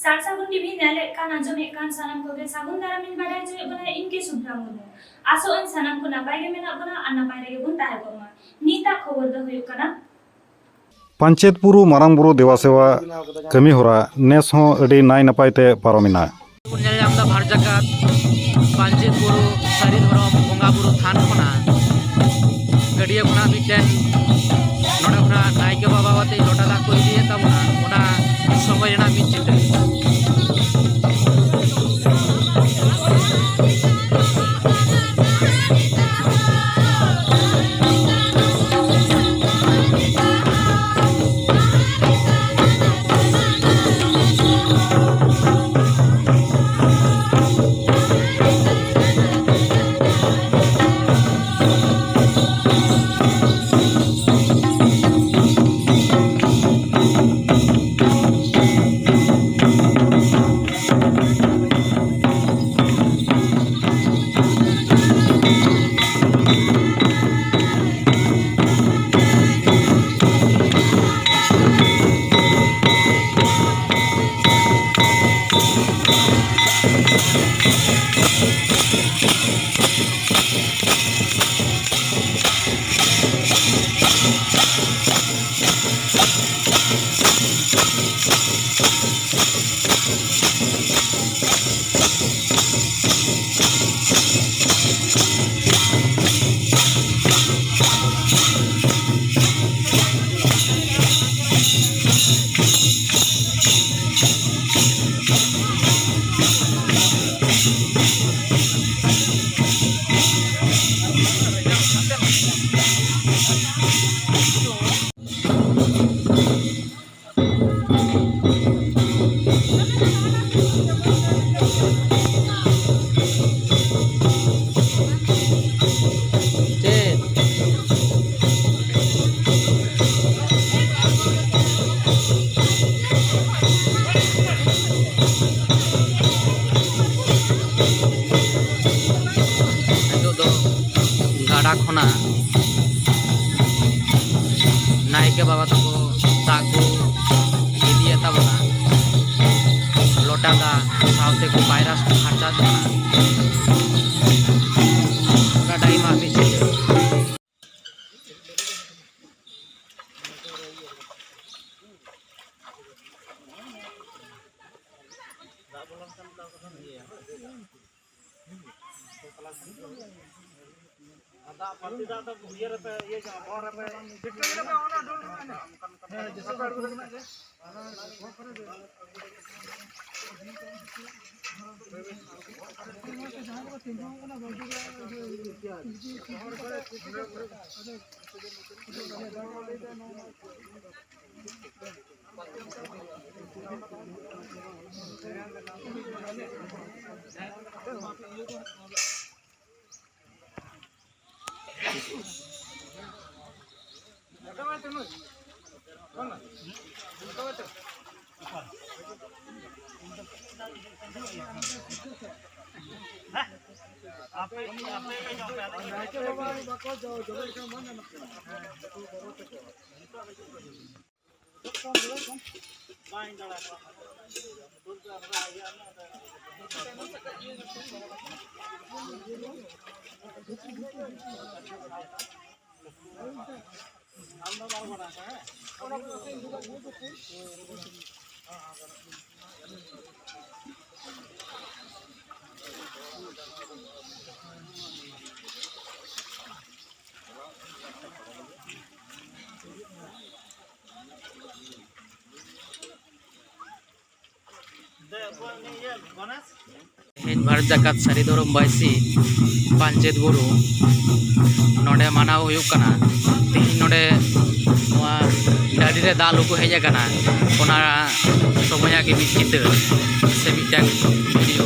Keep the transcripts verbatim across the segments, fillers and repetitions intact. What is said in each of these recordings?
ᱥᱟᱨ ᱥᱟᱹᱜᱩᱱ ᱴᱤᱵᱷᱤ ᱧᱮᱞᱮᱫ ᱠᱟᱱ, ᱟᱸᱡᱚᱢᱮᱫ ᱠᱟᱱ ᱥᱟᱱᱟᱢ ᱠᱚᱜᱮ ᱥᱟᱹᱜᱩᱱ ᱫᱟᱨᱟᱢᱤᱧ ᱵᱟᱰᱟᱭ ᱦᱚᱪᱚᱭᱮᱫ ᱵᱚᱱᱟ, ᱤᱧ ᱜᱮ ᱥᱩᱵᱷᱨᱟ ᱢᱩᱨᱢᱩ᱾ ᱟᱥᱚᱜ ᱟᱹᱧ ᱥᱟᱱᱟᱢ ᱠᱚ ᱱᱟᱯᱟᱭ ᱜᱮ ᱢᱮᱱᱟᱜ ᱵᱚᱱᱟ ᱟᱨ ᱱᱟᱯᱟᱭ ᱨᱮᱜᱮ ᱵᱚᱱ ᱛᱟᱦᱮᱸ ᱠᱚᱜ ᱢᱟ᱾ ᱱᱤᱛᱟᱜ ᱠᱷᱚᱵᱚᱨ ᱫᱚ ᱦᱩᱭᱩᱜ ᱠᱟᱱᱟ, ᱯᱟᱧᱪᱮᱛ ᱵᱩᱨᱩ ᱢᱟᱨᱟᱝ ᱵᱩᱨᱩ ᱫᱮᱵᱟ ᱥᱮᱵᱟ ᱠᱟᱹᱢᱤ ᱦᱚᱨᱟ ᱱᱮᱥ ᱦᱚᱸ ᱟᱹᱰᱤ ᱱᱟᱭ ᱱᱟᱯᱟᱭ ᱛᱮ ᱯᱟᱨᱚᱢᱮᱱᱟ᱾ ᱵᱚᱱ ᱧᱮᱞ ᱧᱟᱢ ᱮᱫᱟ ᱵᱷᱟᱨ ᱡᱟᱠᱟᱛ ᱯᱟᱧᱪᱮᱛ ᱵᱩᱨᱩ ᱥᱟᱹᱨᱤ ᱫᱷᱚᱨᱚᱢ ᱵᱚᱸᱜᱟ ᱵᱩᱨᱩ ᱛᱷᱟᱱ ᱠᱷᱚᱱᱟᱜ ᱜᱟᱹᱰᱭᱟᱹ ᱠᱷᱚᱱᱟᱜ ᱢᱤᱫᱴᱮᱱ, ᱱᱚᱰᱮ ᱠᱷᱚᱱᱟᱜ ᱱᱟᱭᱠᱮ ᱵᱟᱵᱟ ᱟᱛᱮ ᱞᱚᱴᱟ ᱫᱟᱜ ᱠᱚ ᱤᱫᱤᱭᱮᱫ ᱛᱟᱵᱚᱱᱟ, ᱚᱱᱟ ᱥᱚᱢᱚᱭ ᱨᱮᱱᱟᱜ ᱢᱤᱫ ᱪᱤᱛᱟᱹᱨ᱾ ᱫᱟᱜ ᱥᱟᱶᱛᱮ ᱠᱚ ᱯᱟᱭᱨᱟ ᱯᱷᱟᱨᱪᱟ ᱠᱟᱱᱟ᱾ ᱜᱟᱰᱟ ᱟᱭᱢᱟ ᱢᱤᱫ ᱥᱮᱫ᱾ ᱫᱟᱜ ᱵᱟᱹᱲᱛᱤ ᱫᱟᱜ ᱫᱚ ᱤᱭᱟᱹ ᱨᱮᱯᱮ, ᱤᱭᱟᱹ ᱧᱚᱜ, ᱵᱚᱦᱚᱜ ᱨᱮᱯᱮ ᱤᱭᱟᱹ ᱧᱚᱜ᱾ ᱦᱮᱸ, ᱡᱮᱥᱮ ᱠᱚ ᱚᱱᱟ ᱰᱚᱞ ᱢᱮᱱᱟᱜ ᱜᱮ᱾ ᱦᱮᱸ, ᱵᱚᱦᱚᱜ ᱠᱚᱨᱮ ᱜᱮ᱾ ᱡᱟᱦᱟᱸ ᱨᱮᱠᱚ ᱛᱤᱸᱜᱩ ᱟᱠᱟᱱᱟ, ᱵᱟᱹᱜᱤ ᱨᱮ ᱟᱫᱚ ᱛᱮᱦᱮᱧ ᱵᱷᱟᱨᱚᱛ ᱡᱟᱠᱟᱛ ᱥᱟᱹᱨᱤ ᱫᱷᱚᱨᱚᱢ ᱵᱟᱭᱥᱤ ᱯᱟᱧᱪᱮᱛ ᱵᱩᱨᱩ ᱱᱚᱰᱮ ᱢᱟᱱᱟᱣ ᱦᱩᱭᱩᱜ ᱠᱟᱱᱟ᱾ ᱛᱮᱦᱮᱧ ᱱᱚᱰᱮ ᱱᱚᱣᱟ ᱰᱟᱹᱰᱤ ᱨᱮ ᱫᱟᱜ ᱞᱩ ᱠᱚ ᱦᱮᱡ ᱟᱠᱟᱱᱟ, ᱚᱱᱟ ᱥᱚᱢᱚᱭᱟᱜ ᱜᱮ ᱢᱤᱫ ᱪᱤᱛᱟᱹᱨ ᱥᱮ ᱢᱤᱫᱴᱟᱝ ᱵᱷᱤᱰᱤᱭᱳ᱾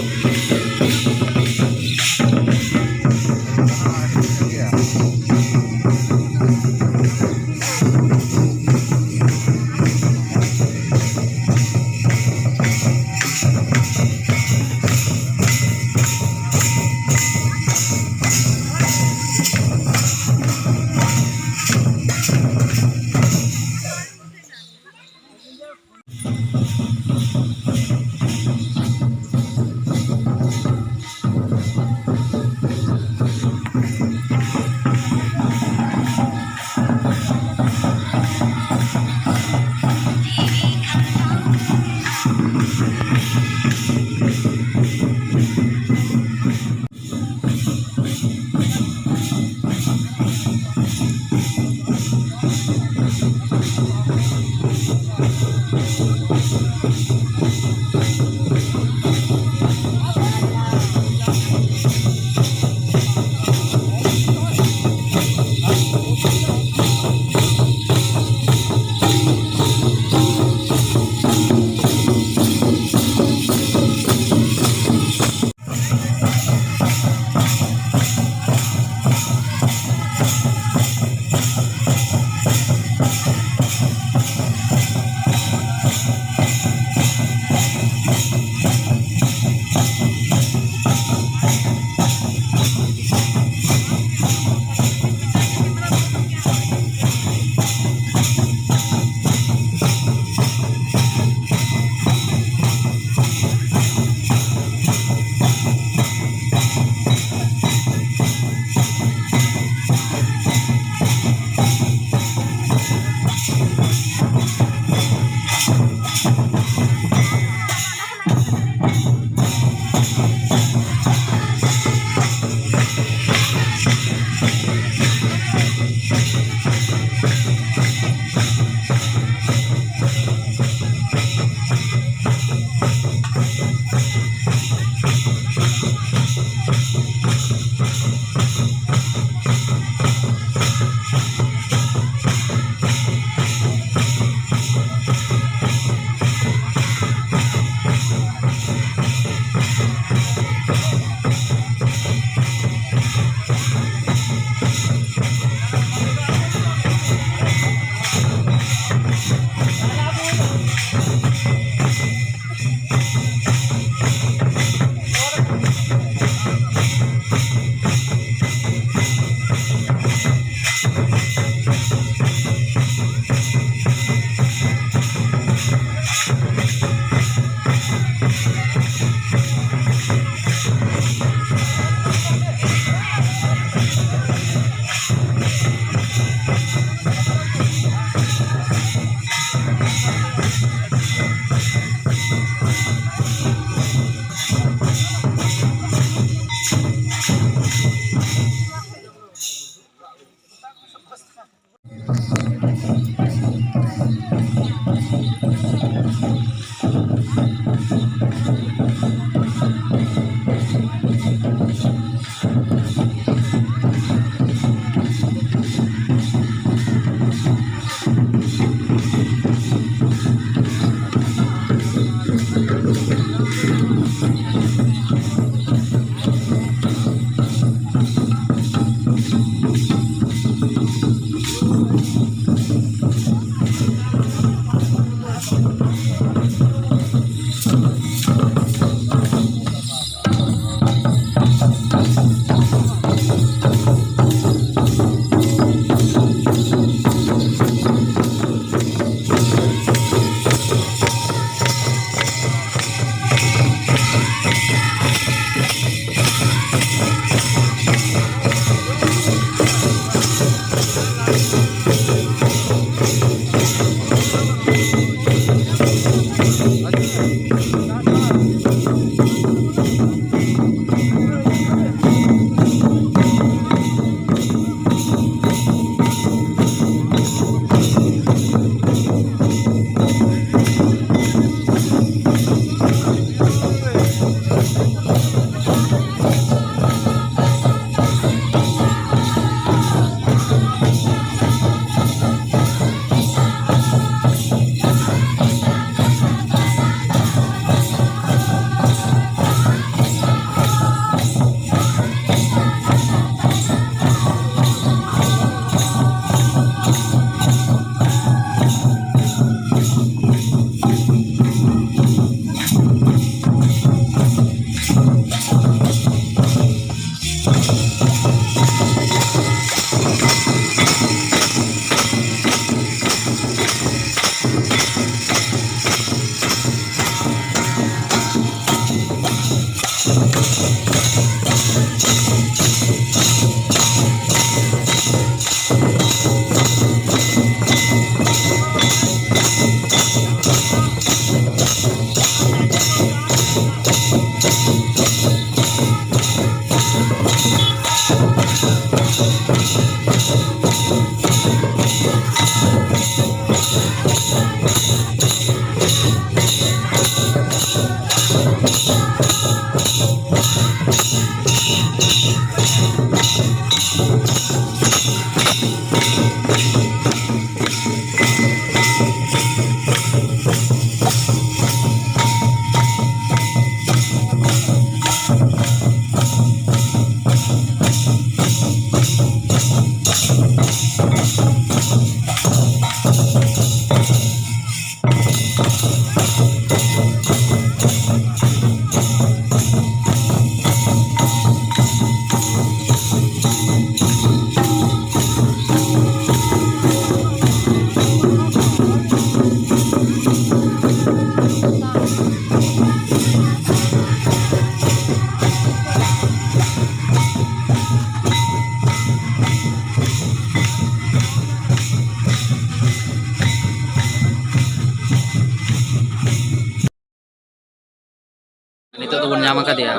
ᱱᱤᱛᱚᱜ ᱫᱚᱵᱚᱱ ᱧᱟᱢ ᱟᱠᱟᱫᱮᱭᱟ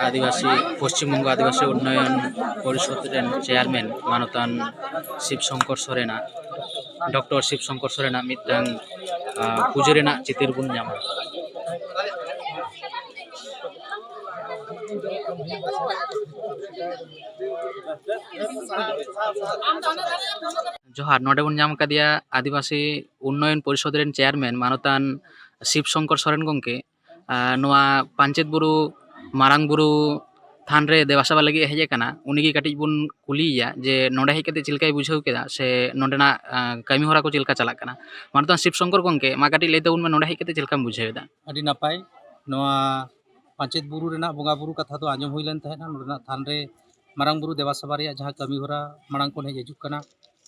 ᱟᱹᱫᱤᱵᱟᱹᱥᱤ, ᱯᱚᱥᱪᱤᱢ ᱵᱚᱝᱜᱚ ᱟᱹᱫᱤᱵᱟᱹᱥᱤ ᱩᱱᱱᱚᱭᱚᱱ ᱯᱚᱨᱤᱥᱚᱫᱽ ᱨᱮᱱ ᱪᱮᱭᱟᱨᱢᱮᱱ ᱢᱟᱱᱚᱛᱟᱱ ᱥᱤᱵ ᱥᱚᱝᱠᱚᱨ ᱥᱚᱨᱮᱱᱟᱜ, ᱰᱚᱠᱴᱚᱨ ᱥᱤᱵ ᱥᱚᱝᱠᱚᱨ ᱥᱚᱨᱮᱱᱟᱜ ᱢᱤᱫᱴᱟᱝ, ᱟᱸ, ᱯᱩᱡᱟᱹ ᱨᱮᱱᱟᱜ ᱪᱤᱛᱟᱹᱨ ᱵᱚᱱ ᱧᱟᱢᱟ᱾ ᱡᱚᱦᱟᱨ, ᱱᱚᱰᱮ ᱵᱚᱱ ᱧᱟᱢ ᱟᱠᱟᱫᱮᱭᱟ ᱟᱹᱫᱤᱵᱟᱹᱥᱤ ᱩᱱᱱᱚᱭᱚᱱ ᱯᱚᱨᱤᱥᱚᱫᱽ ᱨᱮᱱ ᱪᱮᱭᱟᱨᱢᱮᱱ ᱢᱟᱱᱚᱛᱟᱱ ᱥᱤᱵ ᱥᱚᱝᱠᱚᱨ ᱥᱚᱨᱮᱱ ᱜᱚᱢᱠᱮ᱾ ᱟᱨ ᱱᱚᱣᱟ ᱯᱟᱧᱪᱮᱛ ᱵᱩᱨᱩ ᱢᱟᱨᱟᱝ ᱵᱩᱨᱩ ᱛᱷᱟᱱ ᱨᱮ ᱫᱮᱵᱟ ᱥᱮᱵᱟ ᱞᱟᱹᱜᱤᱫ ᱮ ᱦᱮᱡ ᱟᱠᱟᱱᱟ, ᱩᱱᱤ ᱜᱮ ᱠᱟᱹᱴᱤᱡ ᱵᱚᱱ ᱠᱩᱞᱤᱭᱮᱭᱟ ᱡᱮ ᱱᱚᱰᱮ ᱦᱮᱡ ᱠᱟᱛᱮ ᱪᱮᱫ ᱞᱮᱠᱟᱭ ᱵᱩᱡᱷᱟᱹᱣ ᱠᱮᱫᱟ ᱥᱮ ᱱᱚᱰᱮᱱᱟᱜ, ᱟᱸ, ᱠᱟᱹᱢᱤ ᱦᱚᱨᱟ ᱠᱚ ᱪᱮᱫ ᱞᱮᱠᱟ ᱪᱟᱞᱟᱜ ᱠᱟᱱᱟ᱾ ᱢᱟᱱᱚᱛᱟᱱ ᱥᱤᱵ ᱥᱚᱝᱠᱚᱨ ᱜᱚᱢᱠᱮ, ᱢᱟ ᱠᱟᱹᱴᱤᱡ ᱞᱟᱹᱭ ᱛᱟᱵᱚᱱ ᱢᱮ, ᱱᱚᱰᱮ ᱦᱮᱡ ᱠᱟᱛᱮ ᱪᱮᱫ ᱞᱮᱠᱟᱢ ᱵᱩᱡᱷᱟᱹᱣ ᱮᱫᱟ? ᱟᱹᱰᱤ ᱱᱟᱯᱟᱭ᱾ ᱱᱚᱣᱟ ᱯᱟᱧᱪᱮᱛ ᱵᱩᱨᱩ ᱨᱮᱱᱟᱜ ᱵᱚᱸᱜᱟ ᱵᱩᱨᱩ ᱠᱟᱛᱷᱟ ᱫᱚ ᱟᱸᱡᱚᱢ ᱦᱩᱭ ᱞᱮᱱ ᱛᱟᱦᱮᱸᱫ, ᱱᱚᱰᱮᱱᱟᱜ ᱛᱷᱟᱱ ᱨᱮ ᱢᱟᱨᱟᱝ ᱵᱩᱨᱩ ᱫᱮᱵᱟ ᱥᱮᱵᱟ ᱨᱮᱭᱟᱜ ᱡᱟᱦᱟᱸ ᱠᱟᱹᱢᱤ ᱦᱚᱨᱟ ᱢᱟᱲᱟᱝ ᱠᱷᱚᱱ ᱦᱮᱡ ᱦᱤᱡᱩᱜ ᱠᱟᱱᱟ,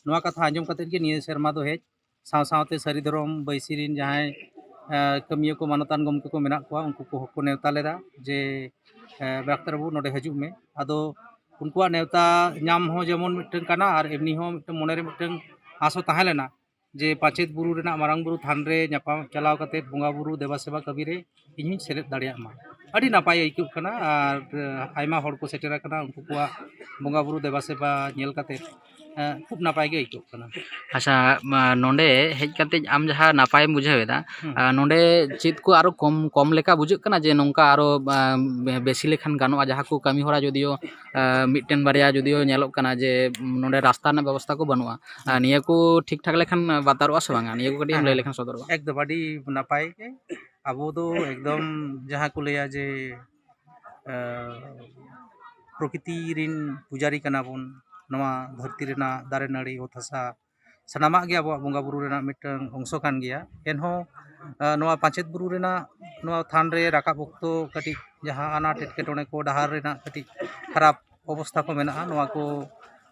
ᱱᱚᱣᱟ ᱠᱟᱛᱷᱟ ᱟᱸᱡᱚᱢ ᱠᱟᱛᱮᱫ ᱜᱮ ᱱᱤᱭᱟᱹ ᱥᱮᱨᱢᱟ ᱫᱚ ᱦᱮᱡ, ᱥᱟᱶ ᱥᱟᱶᱛᱮ ᱥᱟᱹᱨᱤ ᱫᱷᱚᱨᱚᱢ ᱵᱟᱹᱭᱥᱤ ᱨᱤᱱ ᱡᱟᱦᱟᱸᱭ, ᱮ, ᱠᱟᱹᱢᱤᱭᱟᱹ ᱠᱚ, ᱢᱟᱱᱚᱛᱟᱱ ᱜᱚᱢᱠᱮ ᱠᱚ ᱢᱮᱱᱟᱜ ᱠᱚᱣᱟ, ᱩᱱᱠᱩ ᱠᱚᱦᱚᱸ ᱠᱚ ᱱᱮᱣᱛᱟ ᱞᱮᱫᱟ ᱡᱮ, ᱮ, ᱰᱟᱠᱛᱟᱨ ᱵᱟᱹᱵᱩ ᱱᱚᱰᱮ ᱦᱤᱡᱩᱜ ᱢᱮ᱾ ᱟᱫᱚ ᱩᱱᱠᱩᱣᱟᱜ ᱱᱮᱣᱛᱟ ᱧᱟᱢ ᱦᱚᱸ ᱡᱮᱢᱚᱱ ᱢᱤᱫᱴᱟᱝ ᱠᱟᱱᱟ, ᱟᱨ ᱮᱢᱱᱤ ᱦᱚᱸ ᱢᱤᱫᱴᱟᱝ ᱢᱚᱱᱮ ᱨᱮ ᱢᱤᱫᱴᱟᱝ ᱟᱸᱥ ᱦᱚᱸ ᱛᱟᱦᱮᱸ ᱞᱮᱱᱟ ᱡᱮ ᱯᱟᱧᱪᱮᱛ ᱵᱩᱨᱩ ᱨᱮᱱᱟᱜ ᱢᱟᱨᱟᱝ ᱵᱩᱨᱩ ᱛᱷᱟᱱ ᱨᱮ ᱧᱟᱯᱟᱢ ᱪᱟᱞᱟᱣ ᱠᱟᱛᱮᱫ ᱵᱚᱸᱜᱟ ᱵᱩᱨᱩ ᱫᱮᱵᱟ ᱥᱮᱵᱟ ᱠᱟᱹᱢᱤ ᱨᱮ ᱤᱧ ᱦᱚᱸᱧ ᱥᱮᱞᱮᱫ ᱫᱟᱲᱮᱭᱟᱜ ᱢᱟ᱾ ᱟᱹᱰᱤ ᱱᱟᱯᱟᱭ ᱟᱹᱭᱠᱟᱹᱜ ᱠᱟᱱᱟ, ᱟᱨ, ᱮ, ᱟᱭᱢᱟ ᱦᱚᱲ ᱠᱚ ᱥᱮᱴᱮᱨ ᱟᱠᱟᱱᱟ, ᱩᱱᱠᱩ ᱠᱚᱣᱟᱜ ᱵᱚᱸᱜᱟ ᱵᱩᱨᱩ ᱫᱮᱵᱟ ᱥᱮᱵᱟ ᱧᱮᱞ ᱠᱟᱛᱮᱫ, ᱮ, ᱠᱷᱩᱵ ᱱᱟᱯᱟᱭ ᱜᱮ ᱟᱹᱭᱠᱟᱹᱜ ᱠᱟᱱᱟ᱾ ᱟᱪᱪᱷᱟ, ᱢᱟ, ᱱᱚᱰᱮ ᱦᱮᱡ ᱠᱟᱛᱮᱫ ᱟᱢ ᱡᱟᱦᱟᱸ ᱱᱟᱯᱟᱭᱮᱢ ᱵᱩᱡᱷᱟᱹᱣ ᱮᱫᱟ, ᱦᱩᱸ᱾ ᱟ, ᱱᱚᱰᱮ ᱪᱮᱫ ᱠᱚ ᱟᱨᱚ ᱠᱚᱢ, ᱠᱚᱢ ᱞᱮᱠᱟ ᱵᱩᱡᱷᱟᱹᱜ ᱠᱟᱱᱟ ᱡᱮ ᱱᱚᱝᱠᱟ ᱟᱨᱚ, ᱟ, ᱵᱮ-, ᱵᱮᱥᱤ ᱞᱮᱠᱷᱟᱱ ᱜᱟᱱᱚᱜᱼᱟ? ᱡᱟᱦᱟᱸ ᱠᱚ ᱠᱟᱹᱢᱤ ᱦᱚᱨᱟ ᱡᱩᱫᱤᱭᱳ, ᱟ, ᱢᱤᱫᱴᱮᱱ ᱵᱟᱨᱭᱟ ᱡᱩᱫᱤᱭᱳ ᱧᱮᱞᱚᱜ ᱠᱟᱱᱟ ᱡᱮ, ᱩᱢ, ᱱᱚᱰᱮ ᱨᱟᱥᱛᱟ ᱨᱮᱱᱟᱜ ᱵᱮᱵᱚᱥᱛᱷᱟ ᱠᱚ ᱵᱟᱹᱱᱩᱜᱼᱟ, ᱟᱨ ᱦᱩᱸ᱾ ᱱᱤᱭᱟᱹ ᱠᱚ ᱴᱷᱤᱠ ᱴᱷᱟᱠ ᱞᱮᱠᱷᱟᱱ ᱵᱟᱛᱟᱨᱚᱜᱼᱟ ᱥᱮ ᱵᱟᱝᱟ? ᱱᱤᱭᱟᱹ ᱠᱚ ᱠᱟᱹᱴᱤᱡ ᱮᱢ ᱦᱮᱸ, ᱞᱟᱹᱭ ᱦᱮᱸ᱾ ᱞᱮᱠᱷᱟᱱ ᱥᱚᱫᱚᱨᱚᱜᱼᱟ᱾ ᱮᱠᱫᱚᱢ ᱟᱹᱰᱤ ᱱᱟᱯᱟᱭ ᱜᱮ᱾ ᱟᱵᱚ ᱫᱚ ᱮᱠᱫᱚᱢ ᱡᱟᱦᱟᱸ ᱠᱚ ᱞᱟᱹᱭᱟ ᱡᱮ, ᱟ, ᱯᱨᱚᱠᱤᱛᱤ ᱨᱤᱱ ᱯᱩᱡᱟᱨᱤ ᱠᱟᱱᱟ ᱵᱚᱱ᱾ ᱱᱚᱣᱟ ᱫᱷᱟᱹᱨᱛᱤ ᱨᱮᱱᱟᱜ ᱫᱟᱨᱮ ᱱᱟᱹᱲᱤ, ᱚᱛ ᱦᱟᱥᱟ, ᱥᱟᱱᱟᱢᱟᱜ ᱜᱮ ᱟᱵᱚᱣᱟᱜ ᱵᱚᱸᱜᱟ ᱵᱩᱨᱩ ᱨᱮᱱᱟᱜ ᱢᱤᱫᱴᱟᱝ ᱚᱝᱥᱚ ᱠᱟᱱ ᱜᱮᱭᱟ᱾ ᱮᱱᱦᱚᱸ ᱱᱚᱣᱟ ᱯᱟᱧᱪᱮᱛ ᱵᱩᱨᱩ ᱨᱮᱱᱟᱜ ᱱᱚᱣᱟ ᱛᱷᱟᱱ ᱨᱮ ᱨᱟᱠᱟᱵ ᱚᱠᱛᱚ ᱠᱟᱹᱴᱤᱡ ᱡᱟᱦᱟᱸ ᱟᱱᱟᱴ ᱮᱴᱠᱮᱴᱚᱬᱮ ᱠᱚ, ᱰᱟᱦᱟᱨ ᱨᱮᱱᱟᱜ ᱠᱟᱹᱴᱤᱡ ᱠᱷᱟᱨᱟᱯ ᱚᱵᱚᱥᱛᱷᱟ ᱠᱚ ᱢᱮᱱᱟᱜᱼᱟ, ᱱᱚᱣᱟ ᱠᱚ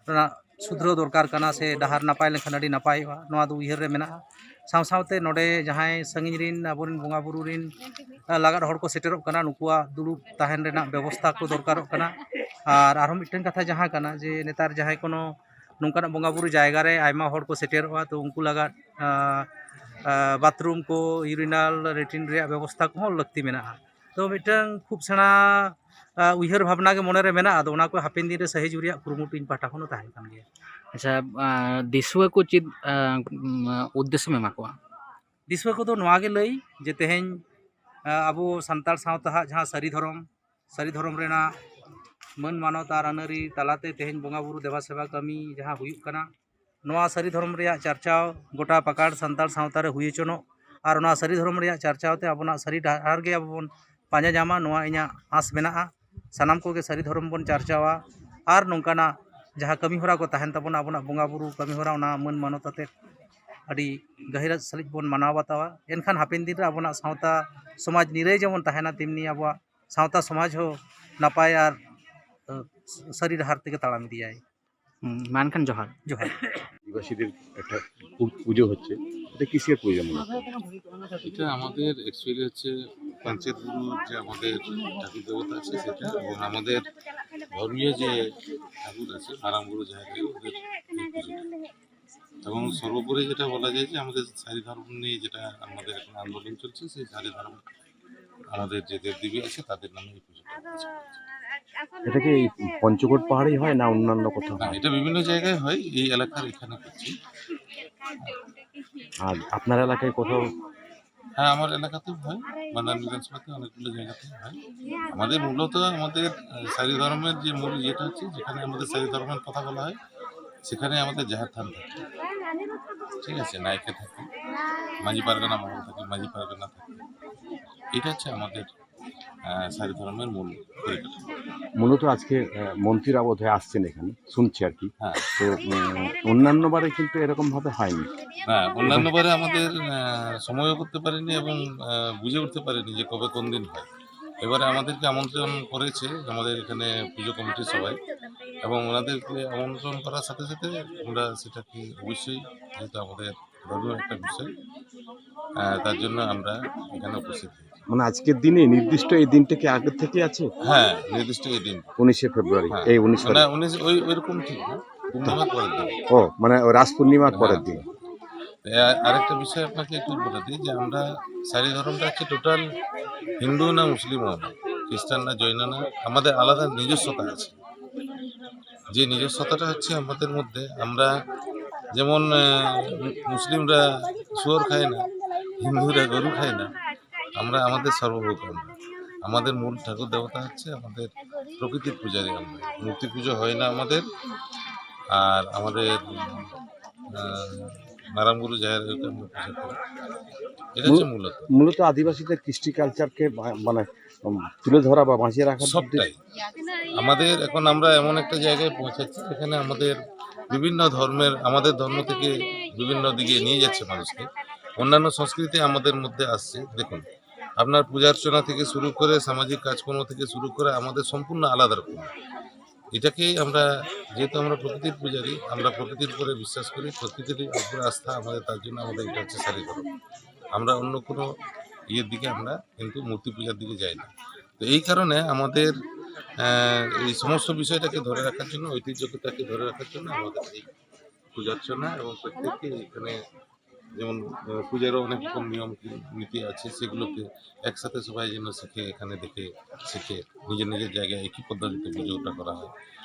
ᱨᱮᱱᱟᱜ ᱥᱩᱫᱷᱨᱟᱹᱣ ᱫᱚᱨᱠᱟᱨ ᱠᱟᱱᱟ ᱥᱮ ᱰᱟᱦᱟᱨ ᱱᱟᱯᱟᱭ ᱞᱮᱱᱠᱷᱟᱱ ᱟᱹᱰᱤ ᱱᱟᱯᱟᱭᱚᱜᱼᱟ, ᱱᱚᱣᱟ ᱫᱚ ᱩᱭᱦᱟᱹᱨ ᱨᱮ ᱢᱮᱱᱟᱜᱼᱟ᱾ ᱥᱟᱶ ᱥᱟᱶᱛᱮ ᱱᱚᱰᱮ ᱡᱟᱦᱟᱸᱭ ᱥᱟᱺᱜᱤᱧ ᱨᱤᱱ ᱟᱵᱚᱨᱮᱱ ᱵᱚᱸᱜᱟ ᱵᱩᱨᱩ ᱨᱤᱱ ᱞᱟᱜᱟᱫ ᱦᱚᱲ ᱠᱚ ᱥᱮᱴᱮᱨᱚᱜ ᱠᱟᱱᱟ, ᱱᱩᱠᱩᱣᱟᱜ ᱫᱩᱲᱩᱵ ᱛᱟᱦᱮᱱ ᱨᱮᱱᱟᱜ ᱵᱮᱵᱚᱥᱛᱷᱟ ᱠᱚ ᱫᱚᱨᱠᱟᱨᱚᱜ ᱠᱟᱱᱟ᱾ ᱟᱨ ᱟᱨᱦᱚᱸ ᱢᱤᱫᱴᱟᱝ ᱠᱟᱛᱷᱟ ᱡᱟᱦᱟᱸ ᱠᱟᱱᱟ ᱡᱮ ᱱᱮᱛᱟᱨ ᱡᱟᱦᱟᱸᱭ ᱠᱳᱱᱳ ᱱᱚᱝᱠᱟᱱᱟᱜ ᱵᱚᱸᱜᱟ ᱵᱩᱨᱩ ᱡᱟᱭᱜᱟ ᱨᱮ ᱟᱭᱢᱟ ᱦᱚᱲ ᱠᱚ ᱥᱮᱴᱮᱨᱚᱜᱼᱟ, ᱛᱚ ᱩᱱᱠᱩ ᱞᱟᱜᱟᱫ ᱵᱟᱛᱷᱨᱩᱢ ᱠᱚ, ᱤᱭᱩᱨᱤᱱᱟᱞ ᱞᱮᱴᱨᱤᱱ ᱨᱮᱭᱟᱜ ᱵᱮᱵᱚᱥᱛᱷᱟ ᱠᱚᱦᱚᱸ ᱞᱟᱹᱠᱛᱤ ᱢᱮᱱᱟᱜᱼᱟ᱾ ᱛᱚ ᱢᱤᱫᱴᱟᱝ ᱠᱷᱩᱵ ᱥᱮᱬᱟ ᱩᱭᱦᱟᱹᱨ ᱵᱷᱟᱵᱽᱱᱟ ᱜᱮ ᱢᱚᱱᱮᱨᱮ ᱢᱮᱱᱟᱜᱼᱟ᱾ ᱟᱫᱚ ᱚᱱᱟ ᱠᱚ ᱦᱟᱯᱮᱱ ᱫᱤᱱ ᱨᱮ ᱥᱟᱹᱦᱤ ᱡᱩᱨᱤᱭᱟᱜ ᱠᱩᱨᱩᱢᱩᱴᱩ ᱤᱧ ᱯᱟᱦᱴᱟ ᱠᱷᱚᱱ ᱦᱚᱸ ᱛᱟᱦᱮᱱ ᱠᱟᱱ ᱜᱮᱭᱟ᱾ ᱟᱪᱪᱷᱟ, ᱫᱤᱥᱩᱣᱟᱹ ᱠᱚ ᱪᱮᱫ ᱩᱫᱽᱫᱮᱥᱥᱚᱢ ᱮᱢᱟ ᱠᱚᱣᱟ? ᱫᱤᱥᱩᱣᱟᱹ ᱠᱚᱫᱚ ᱱᱚᱣᱟ ᱜᱮ ᱞᱟᱹᱭ ᱡᱮ ᱛᱮᱦᱮᱧ ᱟᱵᱚ ᱥᱟᱱᱛᱟᱲ ᱥᱟᱶᱛᱟ ᱦᱟᱜ ᱡᱟᱦᱟᱸ ᱥᱟᱹᱨᱤ ᱫᱷᱚᱨᱚᱢ, ᱥᱟᱹᱨᱤ ᱫᱷᱚᱨᱚᱢ ᱨᱮᱱᱟᱜ ᱢᱟᱹᱱ ᱢᱟᱱᱚᱛ ᱟᱨ ᱟᱹᱱᱟᱹᱨᱤ ᱛᱟᱞᱟᱛᱮ ᱛᱮᱦᱮᱧ ᱵᱚᱸᱜᱟ ᱵᱩᱨᱩ ᱫᱮᱵᱟ ᱥᱮᱵᱟ ᱠᱟᱹᱢᱤ ᱡᱟᱦᱟᱸ ᱦᱩᱭᱩᱜ ᱠᱟᱱᱟ, ᱱᱚᱣᱟ ᱥᱟᱹᱨᱤ ᱫᱷᱚᱨᱚᱢ ᱨᱮᱭᱟᱜ ᱪᱟᱨᱪᱟᱣ ᱜᱚᱴᱟ ᱯᱟᱠᱟᱲ ᱥᱟᱱᱛᱟᱲ ᱥᱟᱶᱛᱟ ᱨᱮ ᱦᱩᱭ ᱦᱚᱪᱚᱱᱚᱜ, ᱟᱨ ᱚᱱᱟ ᱥᱟᱹᱨᱤ ᱫᱷᱚᱨᱚᱢ ᱨᱮᱭᱟᱜ ᱪᱟᱨᱪᱟᱣ ᱛᱮ ᱟᱵᱚᱱᱟᱜ ᱥᱟᱹᱨᱤ ᱰᱟᱦᱟᱨ ᱜᱮ ᱟᱵᱚ ᱵᱚᱱ ᱯᱟᱸᱡᱟ ᱧᱟᱢᱟ, ᱱᱚᱣᱟ ᱤᱧᱟᱹᱜ ᱟᱸᱥ ᱢᱮᱱᱟᱜᱼᱟ᱾ ᱥᱟᱱᱟᱢ ᱠᱚᱜᱮ ᱥᱟᱹᱨᱤ ᱫᱷᱚᱨᱚᱢ ᱵᱚᱱ ᱪᱟᱨᱪᱟᱣᱟ, ᱟᱨ ᱱᱚᱝᱠᱟᱱᱟᱜ ᱡᱟᱦᱟᱸ ᱠᱟᱹᱢᱤ ᱦᱚᱨᱟ ᱠᱚ ᱛᱟᱦᱮᱱ ᱛᱟᱵᱚᱱᱟ, ᱟᱵᱚᱱᱟᱜ ᱵᱚᱸᱜᱟ ᱵᱩᱨᱩ ᱠᱟᱹᱢᱤ ᱦᱚᱨᱟ, ᱚᱱᱟ ᱢᱟᱹᱱ ᱢᱟᱱᱚᱛ ᱟᱛᱮᱫ ᱟᱹᱰᱤ ᱜᱟᱹᱦᱤᱨ ᱥᱟᱹᱦᱤᱡ ᱵᱚᱱ ᱢᱟᱱᱟᱣ ᱵᱟᱛᱟᱣᱟ᱾ ᱮᱱᱠᱷᱟᱱ ᱦᱟᱯᱮᱱ ᱫᱤᱱ ᱨᱮ ᱟᱵᱚᱱᱟᱜ ᱥᱟᱶᱛᱟ ᱥᱚᱢᱟᱡᱽ ᱱᱤᱨᱟᱹᱭ ᱡᱮᱢᱚᱱ ᱛᱟᱦᱮᱱᱟ, ᱛᱮᱢᱱᱤ ᱟᱵᱚᱣᱟᱜ ᱥᱟᱶᱛᱟ ᱥᱚᱢᱟᱡᱽ ᱦᱚᱸ ᱱᱟᱯᱟᱭ ᱟᱨ ᱥᱟᱹᱨᱤ ᱰᱟᱦᱟᱨ ᱛᱮᱜᱮ ᱛᱟᱲᱟᱢ ᱤᱫᱤᱭᱟᱭ᱾ ᱦᱩᱸ, ᱢᱟ ᱮᱱᱠᱷᱟᱱ ᱡᱚᱦᱟᱨ᱾ ᱡᱚᱦᱟᱨ᱾ আদিবাসীদের একটা পু- পুজো হচ্ছে, এটা কিসের পুজো মনে হয়? এটা আমাদের অ্যাকচুয়ালি হচ্ছে পঞ্চায়েত গুরু যে আমাদের ঠাকুর দেবতা আছে সেটা, এবং আমাদের ধর্মীয় যে ঠাকুর আছে, মারাম গুরু জায়গায় ওদের এই পুজোটা। এবং সর্বোপরি যেটা বলা যায় যে আমাদের সারি ধর্ম নিয়ে যেটা আমাদের এখন আন্দোলন চলছে, সেই সারি ধর্ম আমাদের যে দেবদেবী আছে তাদের নামে এই পুজোটা হচ্ছে। এটা কি এই পঞ্চকোট পাহাড়েই হয় না অন্যান্য কোথাও না, হয়? এটা বিভিন্ন জায়গায় হয়, এই এলাকার এখানে করছি। আর আপনার এলাকায় কোথাও? হ্যাঁ, আমার এলাকাতেও হয়, বানান বিধানসভাতে অনেকগুলো জায়গাতে হয়। আমাদের মূলত আমাদের আহ, সারি ধর্মের যে মূল ইয়েটা হচ্ছে, যেখানে আমাদের সারি ধর্মের কথা বলা হয়, সেখানে আমাদের জাহের থান থাকে, ঠিক আছে, নায়কে থাকে, মাঝি পারগানা মহল থাকে, মাঝি পারগানা থাকে। এটা হচ্ছে আমাদের আহ, সারি ধর্মের মূল পরিকাঠামো। মূলত আজকে আহ, মন্ত্রীরা বোধহয় আসছেন এখানে, শুনছি আর কি। হ্যাঁ। তো উম, অন্যান্য বারে কিন্তু এরকম ভাবে হয়নি। হ্যাঁ, অন্যান্য বারে আমাদের আহ, সময়ও করতে পারিনি এবং আহ, বুঝে উঠতে পারিনি যে কবে কোন দিন হয়। এবারে আমাদেরকে আমন্ত্রণ করেছে আমাদের এখানে পুজো কমিটির সবাই, এবং ওনাদেরকে আমন্ত্রণ করার সাথে সাথে আমরা সেটাকে অবশ্যই, যেহেতু আমাদের ধর্মীয় একটা বিষয়, আহ, তার জন্য আমরা এখানে উপস্থিত হয়েছি। মানে আজকের দিনে নির্দিষ্ট এই দিনটা কি আগের থেকে আছে? হ্যাঁ, নির্দিষ্ট এই দিন। উনিশে ফেব্রুয়ারি, হ্যাঁ। এই উনিশ মানে তারিখ। উনিশ, ওই ওইরকম ঠিক না, পূর্ণিমার পরের দিন। ও, মানে ওই রাস পূর্ণিমার হ্যাঁ। পরের দিন। আ- আরেকটা বিষয় আপনাকে একটু বলে দিই যে আমরা সারি ধর্মটা হচ্ছে টোটাল হিন্দু না মুসলিমও না, খ্রিস্টান না জৈন না, আমাদের আলাদা নিজস্বতা আছে। যে নিজস্বতাটা হচ্ছে আমাদের মধ্যে, আমরা যেমন আহ, মুসলিমরা শুয়োর খায় না, হিন্দুরা গরু খায় না, আমরা আমাদের সর্বভৌম। আমাদের মূল ঠাকুর দেবতা হচ্ছে আমাদের প্রকৃতির পূজারী আমরা। মূর্তি পুজো হয় না আমাদের। আর আমাদের আহ, মারাম গুরু জাহের আলীকে আমরা পুজো করি। এটা হচ্ছে মূল- মূলত। মূলত আদিবাসীদের কৃষ্টি কালচারকে বা- মানে উম, তুলে ধরা বা বাঁচিয়ে রাখার উদ্দেশ্যে। সবটাই। আমাদের এখন আমরা এমন একটা জায়গায় পৌঁছাচ্ছি যেখানে আমাদের বিভিন্ন ধর্মের, আমাদের ধর্ম থেকে বিভিন্ন দিকে নিয়ে যাচ্ছে মানুষকে। অন্যান্য সংস্কৃতি আমাদের মধ্যে আসছে। দেখুন, আপনার পূজা অর্চনা থেকে শুরু করে সামাজিক কাজকর্ম থেকে শুরু করে আমাদের সম্পূর্ণ আলাদা রকম। এটাকেই আমরা, যেহেতু আমরা প্রকৃতির পূজারী, আমরা প্রকৃতির উপরে বিশ্বাস করি, প্রকৃতির উপরে আস্থা আমাদের, তার জন্য আমাদের এটা হচ্ছে সারি ধর্ম। আমরা অন্য কোনো ইয়ের দিকে আমরা কিন্তু মূর্তি পূজার দিকে যাই না। তো এই কারণে আমাদের আহ, এই সমস্ত বিষয়টাকে ধরে রাখার জন্য, ঐতিহ্যটাকে ধরে রাখার জন্য আমাদের এই পূজা অর্চনা এবং প্রত্যেককে এখানে যেমন আহ, পূজারও অনেক রকম নিয়ম নীতি আছে, সেগুলোকে একসাথে সবাই যেন শিখে, এখানে দেখে শিখে নিজের নিজের জায়গায় একই পদ্ধতিতে পুজোটা করা হয়।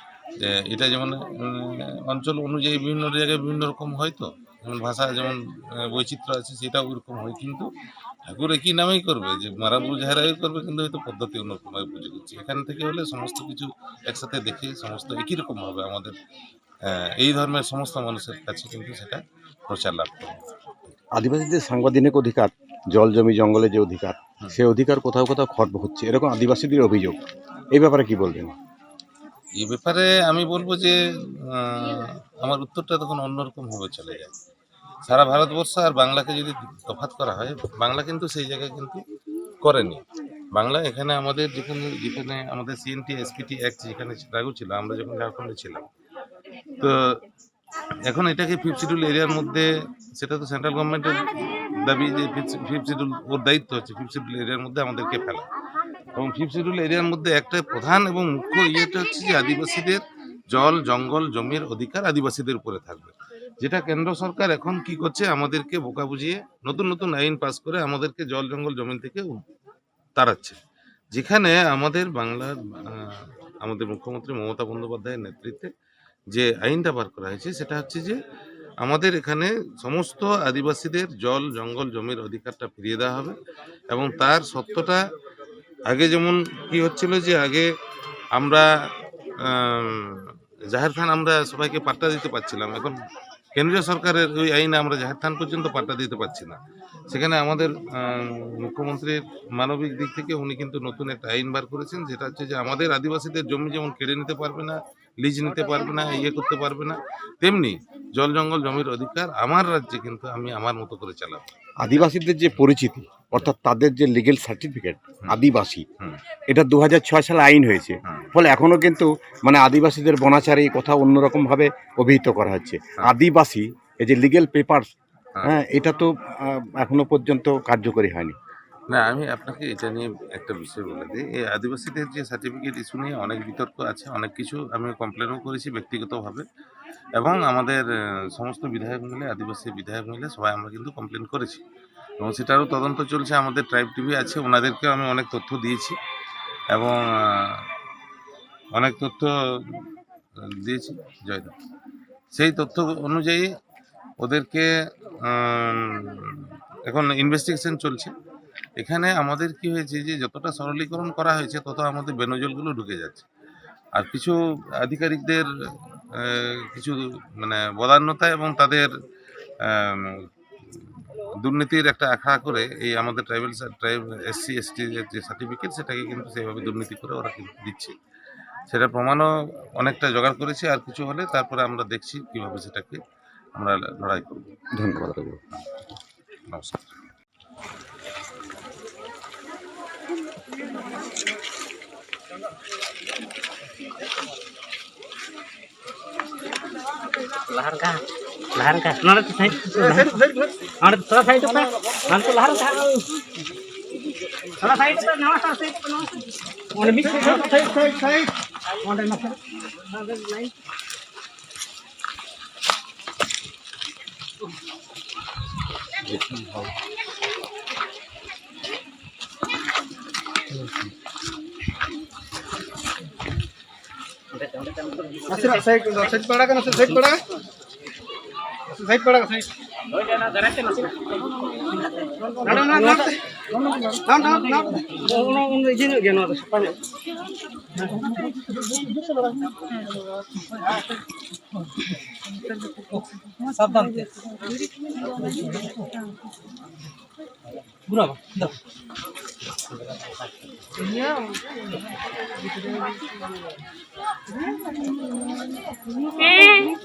যে এটা যেমন উম, অঞ্চল অনুযায়ী বিভিন্ন জায়গায় বিভিন্ন রকম হয়, তো যেমন ভাষা যেমন আহ, বৈচিত্র্য আছে, সেটা ওইরকম হয়, কিন্তু ঠাকুর একই নামেই করবে, যে মারাম গুরু জাহের আলীও করবে, কিন্তু হয়তো পদ্ধতি অন্যরকম ভাবে পুজো করছে। এখান থেকে হলে সমস্ত কিছু একসাথে দেখে সমস্ত একই রকম ভাবে আমাদের আহ, এই ধর্মের সমস্ত মানুষের কাছে কিন্তু সেটা প্রচার লাভ করে। আদিবাসীদের সাংবিধানিক অধিকার, জল জমি জঙ্গলে যে অধিকার, সে অধিকার কোথাও কোথাও খর্ব হচ্ছে, এরকম আদিবাসীদের অভিযোগ। এই ব্যাপারে কি বলবেন? এই ব্যাপারে আমি বলবো যে আহ, আমার উত্তরটা তখন অন্যরকম ভাবে চলে যায়। সারা ভারতবর্ষ আর বাংলাকে যদি তফাৎ করা হয়, বাংলা কিন্তু সেই জায়গায় কিন্তু করেনি। বাংলা এখানে আমাদের যেখানে যেখানে আমাদের সিএনটি এসপিটি অ্যাক্ট যেখানে লাগু ছিল, আমরা যখন ঝাড়খণ্ডে ছিলাম, তো এখন এটাকে ফিফথ শিডিউল এরিয়ার মধ্যে, সেটা তো সেন্ট্রাল গভর্নমেন্টের দাবি যে ফিফথ শিডিউল, ওর দায়িত্ব হচ্ছে ফিফথ শিডিউল এরিয়ার মধ্যে আমাদেরকে ফেলা। এবং ফিফথ শিডিউল এরিয়ার মধ্যে একটা প্রধান এবং মুখ্য ইয়েটা হচ্ছে যে আদিবাসীদের জল, জঙ্গল, জমির অধিকার আদিবাসীদের উপরে থাকবে, যেটা কেন্দ্র সরকার এখন কি করছে, আমাদেরকে বোকা বুঝিয়ে নতুন নতুন আইন পাস করে আমাদেরকে জল, জঙ্গল, জমিন থেকে উ- তাড়াচ্ছে। যেখানে আমাদের বাংলার আহ, আমাদের মুখ্যমন্ত্রী মমতা বন্দ্যোপাধ্যায়ের নেতৃত্বে যে আইনটা বার করা হয়েছে, সেটা হচ্ছে যে আমাদের এখানে সমস্ত আদিবাসীদের জল, জঙ্গল, জমির অধিকারটা ফিরিয়ে দেওয়া হবে। এবং তার সত্যটা, আগে যেমন কি হচ্ছিল যে আগে আমরা আম, জাহের থান আমরা সবাইকে পাট্টা দিতে পারছিলাম, এখন কেন্দ্রীয় সরকারের ওই আইনে আমরা জাহের থান পর্যন্ত পাট্টা দিতে পারছি না। সেখানে আমাদের আম, মুখ্যমন্ত্রীর মানবিক দিক থেকে উনি কিন্তু নতুন একটা আইন বার করেছেন, যেটা হচ্ছে যে আমাদের আদিবাসীদের জমি যেমন কেড়ে নিতে পারবে না, লিজ নিতে পারবে না, ইয়ে করতে পারবে না, তেমনি জল, জঙ্গল, জমির অধিকার আমার রাজ্যে কিন্তু আমি আমার মতো করে চালাবো। আদিবাসীদের যে পরিচিতি, অর্থাৎ তাদের যে লিগ্যাল সার্টিফিকেট, হুম। আদিবাসী, হুম। এটা দু হাজার ছয় সালে আইন হয়েছে। হুম। ফলে এখনো কিন্তু মানে আদিবাসীদের বনাচারে এই কথা অন্যরকম ভাবে অভিহিত করা হচ্ছে। হ্যাঁ। আদিবাসী, এই যে লিগ্যাল পেপারস, হ্যাঁ। হ্যাঁ, এটা তো আহ, এখনো পর্যন্ত কার্যকরী হয়নি। না, আমি আপনাকে এটা নিয়ে একটা বিষয় বলে দিই। এই আদিবাসীদের যে সার্টিফিকেট ইস্যু নিয়ে অনেক বিতর্ক আছে, অনেক কিছু আমি কমপ্লেনও করেছি ব্যক্তিগতভাবে, এবং আমাদের আহ, সমস্ত বিধায়ক মিলে, আদিবাসী বিধায়ক মিলে সবাই আমরা কিন্তু কমপ্লেন করেছি, এবং সেটারও তদন্ত চলছে। আমাদের ট্রাইব টিভি আছে, ওনাদেরকেও আমি অনেক তথ্য দিয়েছি এবং আহ, অনেক তথ্য দিয়েছি। জয়দা, সেই তথ্য অনুযায়ী ওদেরকে উম, এখন ইনভেস্টিগেশন চলছে। এখানে আমাদের কি হয়েছে যে যতটা সরলীকরণ করা হয়েছে, তত আমাদের বেনজলগুলো ঢুকে যাচ্ছে। আর কিছু আধিকারিকদের আহ, কিছু মানে বদান্যতা এবং তাদের আহ, দুর্নীতির একটা আখড়া করে এই আমাদের ট্রাইবাল, ট্রাইব, এসসি এসটি যে সার্টিফিকেট, সেটাকে কিন্তু সেইভাবে দুর্নীতি করে ওরা কিন্তু দিচ্ছে। সেটা প্রমাণও অনেকটা জোগাড় করেছি, আর কিছু হলে তারপরে আমরা দেখছি কিভাবে সেটাকে আমরা লড়াই করব। ধন্যবাদ। নমস্কার। ᱞᱟᱦᱟ ᱨᱮ ᱠᱟ, ᱞᱟᱦᱟ ᱨᱮ ᱠᱟ᱾ ᱱᱚᱰᱮ ᱛᱚ ᱥᱟᱭᱤᱰ, ᱱᱚᱰᱮ ᱛᱚ ᱥᱟᱭᱤᱰ ᱯᱮ᱾ ᱦᱟᱱᱛᱮ ᱞᱟᱦᱟ ᱨᱮ ᱠᱟ᱾ ᱛᱷᱚᱲᱟ ᱥᱟᱭᱤᱰ ᱯᱮ, ᱱᱚᱣᱟ ᱥᱟᱭᱤᱰ ᱯᱮ, ᱱᱚᱣᱟ ᱥᱟᱭᱤᱰ᱾ ᱚᱸᱰᱮ ᱢᱤᱫ ᱥᱟᱭᱤᱰ, ᱥᱟᱭᱤᱰ, ᱥᱟᱭᱤᱰ, ᱥᱟᱭᱤᱰ᱾ ᱚᱸᱰᱮ ᱱᱟᱥᱮ᱾ ᱱᱟᱥᱮᱱᱟᱜ ᱥᱟᱭᱤᱰ, ᱥᱟᱭᱤᱰ ᱯᱟᱲᱟᱜ ᱠᱟᱱᱟ, ᱥᱟᱭᱤᱰ ᱯᱟᱲᱟᱜ᱾ ᱥᱟᱭᱤᱰ ᱯᱟᱲᱟᱜ, ᱥᱟᱭᱤᱰ᱾ ᱱᱚᱰᱮ, ᱱᱚᱰᱮ, ᱱᱚᱰᱮ᱾ ᱱᱚᱰᱮ, ᱱᱚᱰᱮ, ᱱᱚᱰᱮ᱾ ᱚᱱᱟ, ᱚᱱᱟ ᱤᱭᱟᱹ ᱧᱚᱜ ᱜᱮᱭᱟ, ᱱᱚᱣᱟ ᱫᱚ ᱥᱟᱯᱷᱟ ᱧᱚᱜ᱾ ᱥᱟᱵᱫᱷᱟᱱ ᱛᱮ᱾ ᱯᱩᱨᱟᱹ ᱵᱟᱝ, ᱫᱟᱹᱲ᱾ ᱦᱮᱸ᱾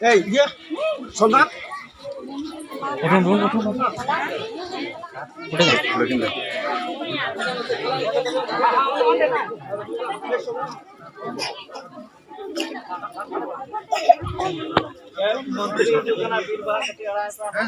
ᱮᱭ, ᱤᱭᱟᱹ, ᱥᱚᱱᱫᱷᱟ᱾ ᱩᱴᱷᱩᱱ, ᱩᱴᱷᱩᱱ, ᱩᱴᱷᱩᱱ, ᱩᱴᱷᱩᱱ᱾ ᱩᱴᱷᱩᱱ᱾ ᱢᱚᱱᱛᱨᱤ ᱦᱤᱡᱩᱜ ᱠᱟᱱᱟ, ᱵᱤᱨ ᱵᱟᱦᱟ ᱠᱟᱹᱴᱤᱡ ᱟᱲᱟᱜ ᱠᱟᱜ ᱢᱮ᱾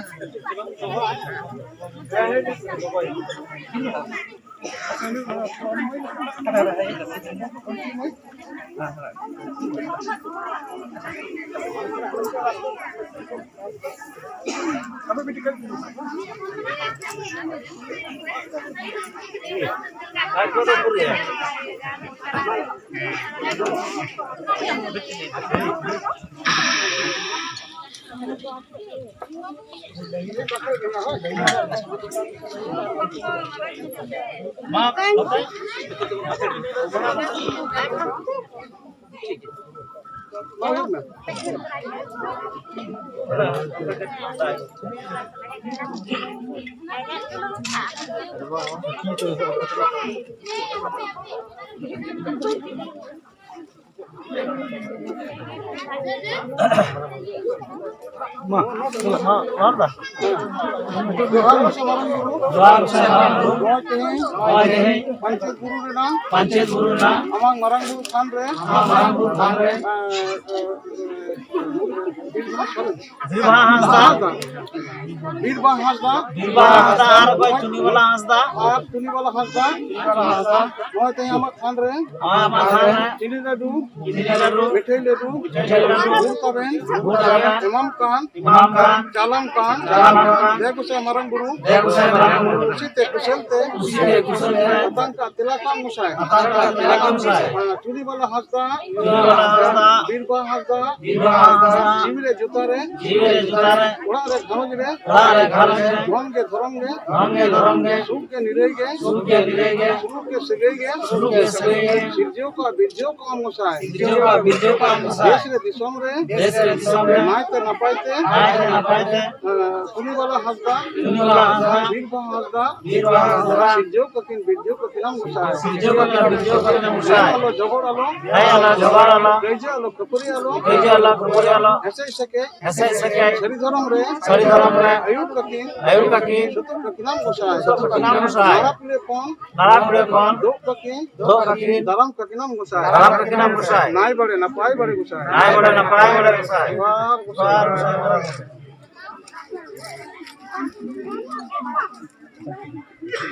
ᱢᱟ, ᱢᱟ, ᱨᱚᱲ ᱫᱟ᱾ ᱡᱚᱦᱟᱨ ᱜᱚᱸᱥᱟᱭ ᱢᱟᱨᱟᱝ ᱵᱩᱨᱩ᱾ ᱡᱚᱦᱟᱨ ᱜᱚᱸᱥᱟᱭ ᱢᱟᱨᱟᱝ ᱵᱩᱨᱩ᱾ ᱱᱚᱜᱼᱚᱭ ᱛᱮᱦᱮᱧ ᱱᱚᱜᱼᱚᱭ ᱛᱮᱦᱮᱧ ᱯᱟᱧᱪᱮᱛ ᱵᱩᱨᱩ ᱨᱮᱱᱟᱜ ᱯᱟᱧᱪᱮᱛ ᱵᱩᱨᱩ ᱨᱮᱱᱟᱜ ᱟᱢᱟᱝ ᱢᱟᱨᱟᱝ ᱵᱩᱨᱩ ᱛᱷᱟᱱ ᱨᱮ, ᱟᱢᱟᱝ ᱢᱟᱨᱟᱝ ᱵᱩᱨᱩ ᱛᱷᱟᱱ ᱨᱮ, ᱮᱸ, ᱮᱸ, ᱵᱤᱨᱵᱟᱦᱟ ᱦᱟᱸᱥᱫᱟ᱾ ᱵᱤᱨᱵᱟᱦᱟ ᱦᱟᱸᱥᱫᱟ᱾ ᱵᱤᱨᱵᱟᱦᱟ ᱦᱟᱸᱥᱫᱟ ᱟᱨ ᱚᱠᱚᱭ ᱪᱩᱱᱤᱵᱟᱞᱟ ᱦᱟᱸᱥᱫᱟ᱾ ᱟᱨ ᱪᱩᱱᱤᱵᱟᱞᱟ ᱦᱟᱸᱥᱫᱟ᱾ ᱱᱚᱜᱼᱚᱭ ᱛᱮᱦᱮᱧ ᱟᱢᱟᱜ ᱛᱷᱟᱱ ᱨᱮ᱾ ᱱᱚᱜᱼᱚᱭ ᱟᱢᱟᱜ ᱛᱷᱟᱱ ᱨᱮ᱾ ᱪᱤᱱᱤ ᱞᱟᱹᱰᱩ᱾ ᱪᱤᱱᱤ ᱞᱟᱹᱰᱩ᱾ ᱢᱤᱴᱷᱟᱹᱭ ᱞᱟᱹᱰᱩ᱾ ᱢᱤᱴᱷᱟᱹᱭ ᱞᱟᱹᱰᱩ᱾ ᱜᱩᱲ ᱛᱟᱵᱮᱱ᱾ ᱜᱩᱲ ᱛᱟᱵᱮᱱ᱾ ᱮᱢᱟᱢ ᱠᱟᱱ᱾ ᱮᱢᱟᱢ ᱠᱟᱱ᱾ ᱪᱟᱞᱟᱢ ᱠᱟᱱ᱾ ᱪᱟᱞᱟᱢ ᱠᱟᱱ᱾ ᱫᱮ ᱜᱚᱸᱥᱟᱭ ᱢᱟᱨᱟᱝ ᱵᱩᱨᱩ᱾ ᱫᱮ ᱜᱚᱸᱥᱟᱭ ᱢᱟᱨᱟᱝ ᱵᱩᱨᱩ᱾ ᱠᱩᱥᱤᱛᱮ ᱠᱩᱥᱟᱹᱞ ᱛᱮ᱾ ᱠᱩᱥᱤᱛᱮ ᱠᱩᱥᱟᱹᱞ ᱛᱮ᱾ ᱟᱛᱟᱝ ᱠᱟᱜ ᱛᱮᱞᱟ ᱠᱟᱜ ᱜᱚᱸᱥᱟᱭ᱾ ᱟᱛᱟᱝ ᱠᱟᱜ ᱛᱮᱞᱟ ᱠᱟᱜ ᱜᱚᱸᱥᱟᱭ᱾ ᱦᱮᱸ, ᱪᱩᱱᱤᱵᱟᱞᱟ ᱦᱟᱸᱥᱫᱟ᱾ ᱪᱩᱱᱤᱵᱟᱞᱟ ᱦᱟᱸᱥᱫᱟ᱾ ᱵᱤᱨᱵᱟᱦᱟ ᱦᱟᱸᱥᱫᱟ᱾ ᱵᱤᱨᱵᱟᱦᱟ ᱦᱟᱸᱥᱫᱟ᱾ ᱡᱤᱣᱤ ᱨᱮ ᱡᱚᱛᱟ ᱨᱮ᱾ ᱡᱤᱣᱤ ᱨᱮ ᱡᱚᱛᱟ ᱨᱮ᱾ ᱚᱲᱟᱜ ᱨᱮ ᱜᱷᱟᱨᱚᱸᱡᱽ ᱨᱮ᱾ ᱚᱲᱟᱜ ᱨᱮ ᱜᱷᱟᱨᱚᱸᱡᱽ ᱨᱮ᱾ ᱫᱷᱚᱱ ᱜᱮ ᱫᱷᱚᱨᱚᱢ ᱜᱮ᱾ ᱫᱷᱚᱱ ᱜᱮ ᱫᱷᱚᱨᱚᱢ ᱜᱮ᱾ ᱥᱩᱠ ᱜᱮ ᱱᱤᱨᱟᱹᱭ ᱜᱮ᱾ ᱥᱩᱠ ᱜᱮ ᱱᱤᱨᱟᱹᱭ ᱜᱮ᱾ ᱥᱩᱞᱩᱠ ᱜᱮ ᱥᱟᱹᱜᱟᱹᱭ ᱜᱮ᱾ ᱥᱩᱞᱩᱠ ᱜᱮ ᱥᱟᱹᱜᱟᱹᱭ ᱜᱮ᱾ ᱥᱤᱨᱡᱟᱹᱣ ᱠᱚᱣᱟᱜ ᱵᱤᱨᱡᱟᱹᱣ ᱠᱚᱣᱟᱢ ᱜᱚᱸᱥᱟᱭ᱾ ᱥᱤᱨᱡᱟᱹᱣ ᱠᱚᱣᱟᱜ ᱵᱤᱨᱡᱟᱹᱣ ᱠᱚᱣᱟᱢ ᱜᱚᱸᱥᱟᱭ᱾ ᱫᱮᱥ ᱨᱮ ᱫᱤᱥᱚᱢ ᱨᱮ᱾ ᱫᱮᱥ ᱨᱮ ᱫᱤᱥᱚᱢ ᱨᱮ᱾ ᱱᱟᱭᱛᱮ ᱱᱟᱯᱟᱭ ᱛᱮ᱾ ᱱᱟᱭᱛᱮ ᱱᱟᱯᱟᱭ ᱛᱮ᱾ ᱦᱮᱸ, ᱪᱩᱱᱤᱵᱟᱞᱟ ᱦᱟᱸᱥᱫᱟ᱾ ᱪᱩᱱᱤᱵᱟᱞᱟ ᱦᱟᱸᱥᱫᱟ᱾ ᱵᱤᱨᱵᱟᱦᱟ ᱦᱟᱸᱥᱫᱟ᱾ ᱵᱤᱨᱵᱟᱦᱟ ᱦᱟᱸᱥᱫᱟ᱾ ᱥᱤᱨᱡᱟᱹᱣ ᱠᱟᱹᱠᱤᱱ ᱵᱤᱨᱡᱟᱹᱣ ᱠᱟᱹᱠᱤᱱᱟᱢ ᱜᱚᱸᱥᱟᱭ᱾ ᱥᱤᱨᱡᱟᱹᱣ ᱠᱟᱹᱠᱤᱱ ᱵᱤᱨᱡᱟᱹᱣ ᱠᱟᱹᱠᱤᱱᱟᱢ ᱜᱚᱸᱥᱟᱭ᱾ ᱦᱮᱸ, ᱟᱞᱚ ᱡᱚᱜᱚᱲ ᱟᱞᱚ᱾ ᱦᱮᱸ, ᱟᱞᱚ ᱡᱚᱜᱚᱲ ᱟᱞᱚ᱾ ᱠᱟᱹᱭᱡᱟᱹ ᱟᱞᱚ ᱠᱷᱟᱹᱯᱟᱹᱨᱤ ᱟᱞᱚ᱾ ᱠᱟᱹᱭᱡᱟᱹ ᱟᱞᱚ ᱠᱷᱟᱹᱯᱟᱹᱨᱤ ᱟᱞᱚ᱾ ᱦᱮᱸᱥᱮᱡ ᱥᱮᱠᱮᱡ᱾ ᱦᱮᱸᱥᱮᱡ ᱥᱮᱠᱮᱡ᱾ ᱥᱟᱹᱨᱤ ᱫᱷᱚᱨᱚᱢ ᱨᱮ᱾ ᱥᱟᱹᱨᱤ ᱫᱷᱚᱨᱚᱢ ᱨᱮ᱾ ᱟᱹᱭᱩᱨ ᱠᱟᱹᱠᱤᱱ᱾ ᱟᱹᱭᱩᱨ ᱠᱟᱹᱠᱤᱱ᱾ ᱥᱩᱛᱩᱜ ᱠᱟᱹᱠᱤᱱᱟᱢ ᱜᱚᱸᱥᱟᱭ᱾ ᱥᱩᱛᱩᱜ ᱠᱟᱹᱠᱤᱱᱟᱢ ᱜᱚᱸᱥᱟᱭ᱾ ᱱᱟᱲᱟ ᱯᱤᱲᱟᱹ ᱠᱷᱚᱱ᱾ ᱱᱟᱲᱟ ᱯᱤᱲᱟᱹ ᱠᱷᱚᱱ᱾ ᱫᱩᱜ ᱠᱟᱹᱠᱤᱱ᱾ ᱫᱩᱜ ᱠᱟᱹᱠᱤᱱ᱾ ᱫᱟᱨᱟᱢ ᱠᱟᱹᱠᱤᱱᱟᱢ ᱜᱚᱸᱥᱟᱭ᱾ ᱫᱟᱨᱟᱢ ᱠᱟᱹᱠᱤᱱᱟᱢ ᱜᱚᱸᱥᱟᱭ᱾ ᱱᱟᱭ ᱵᱟᱲᱮ ᱱᱟᱯᱟᱭ ᱵᱟᱲᱮ ᱜᱚᱸᱥᱟᱭ᱾ ᱱᱟᱭ ᱵᱟᱲᱮ ᱱᱟᱯᱟᱭ ᱵᱟᱲᱮ ᱜᱚᱸᱥᱟᱭ᱾ ᱡᱚᱦᱟᱨ ᱜᱚᱸᱥᱟᱭ᱾ ᱡᱚᱦᱟᱨ ᱜᱚᱸᱥᱟᱭ᱾